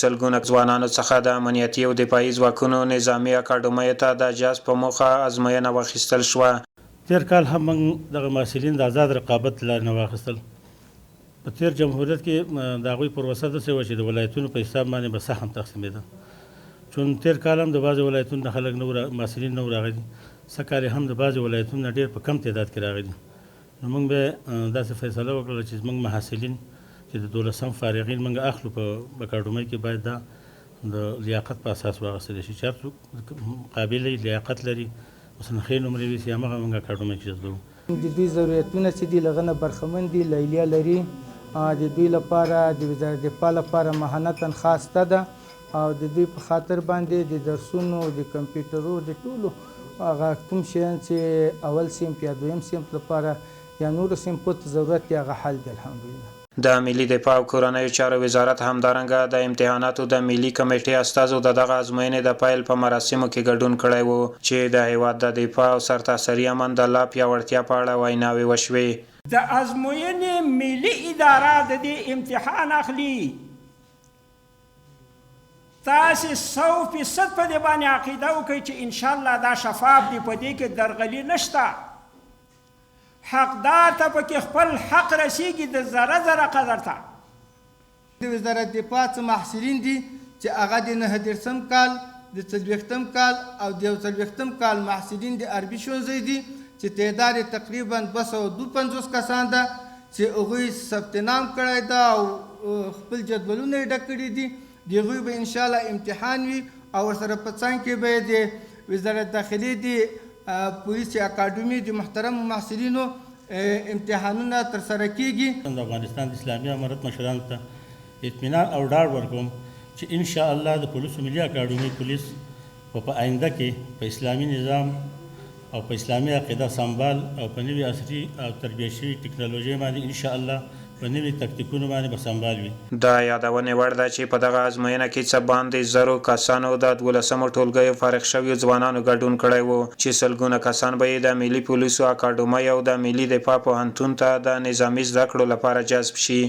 سلګونه ځوانانو څخه د امنیتي او دفاعي ځواکونو نظامي اکاډمیو ته د جذب په موخه ازموینه واخیستل شوه. تېر کال هم موږ دغه محصلین د ازاد رقابت له لارې نه واخیستل. په تېر جمهوریت کې د هغوی پروسه داسې وه چې د ولایتونو په حساب باندې به سهم تقسیمېده. چون تېر کال هم د بعضې ولایتونو نه خلک نه وو محصلین نه وو راغلي، سږ کال یې هم د بعضې ولایتونو نه ډېر په کم تعداد کې راغلي. نو موږ به داسې فیصله وکړله چې زموږ محصلین چې د دولسم فارغین موږ اخلو په اکاډمۍ کې باید دا د لیاقت په اساس واخیستل شي چې هر څوک قابل وي، لیاقت لري، مثلا ښې نمرې ویسي، همغه موږ اکاډمۍ کې جذبوو. د دوی ضرورتونه څه دي، له هغه نه برخمن دي، لیلیه لري، د دوی لپاره د وزارت دفاع لپاره ماهانه تنخواه شته ده او د دوی په خاطر باندې د درسونو، د کمپیوټرو، د ټولو هغه کوم شیان چې اول صنف یا دویم صنف لپاره یا نورو صنفو ته ضرورت دی هغه حل دی الحمدلله. د ملي دفاع او کورنیو چارو وزارت همدارنګه د امتحاناتو د ملي کمېټې استازو د دغه ازموینې د پیل په مراسمو کې ګډون کړی و، چې د هېواد د دفاع او سرتاسري امن د لا پیاوړتیا په اړه ویناوې وشوې. د ازموینې ملي اداره د دې امتحان اخلي. تاسې سو فیصد په دې باندې عقیده وکړئ چې انشاءالله دا شفاف دي، په دې کې درغلي نشته، حقدار ته پکې خپل حق رسیږي د ذره ذره قدر ته. د وزارت دفاع څه محصلین دي چې هغه د نهه دېرشم کال، د څلوېښتم کال او د یو څلوېښتم کال محصلین د عربي ښونځۍ دي چې تعداد یې تقریباً 252 کسان ده چې هغوی ثبت نام کړی ده او خپل جدولونه یې ډک کړي دي، د هغوی به انشاالله امتحان وي او ورسره په څنګ کې به یې د وزارت داخلې د پولیس اکاډمي د محترمو محصلینو امتحانونه ترسره کېږي. د افغانستان د اسلامي امارت مشرانو ته اطمینان او ډاډ ورکوم چې انشاالله د پولیسو ملي اکاډمي پولیس به په آینده کې په اسلامي نظام او په اسلامي عقیده سمبال او په نوي عصري او تربیه شوي ټکنالوژۍ باندې ان شاء الله په نوي تکتیکونو باندې به سمبال وي. د یادونې وړ ده چې په دغه ازموینه کې څه باندې زرو کسانو د دولسمو ټولګیو فارغ شویو ځوانانو ګډون کړی و چې سلګونه کسان به یې د ملي پولیسو اکاډمۍ او د ملي دفاع پوهنتون ته د نظامي زده کړو لپاره جذب شي.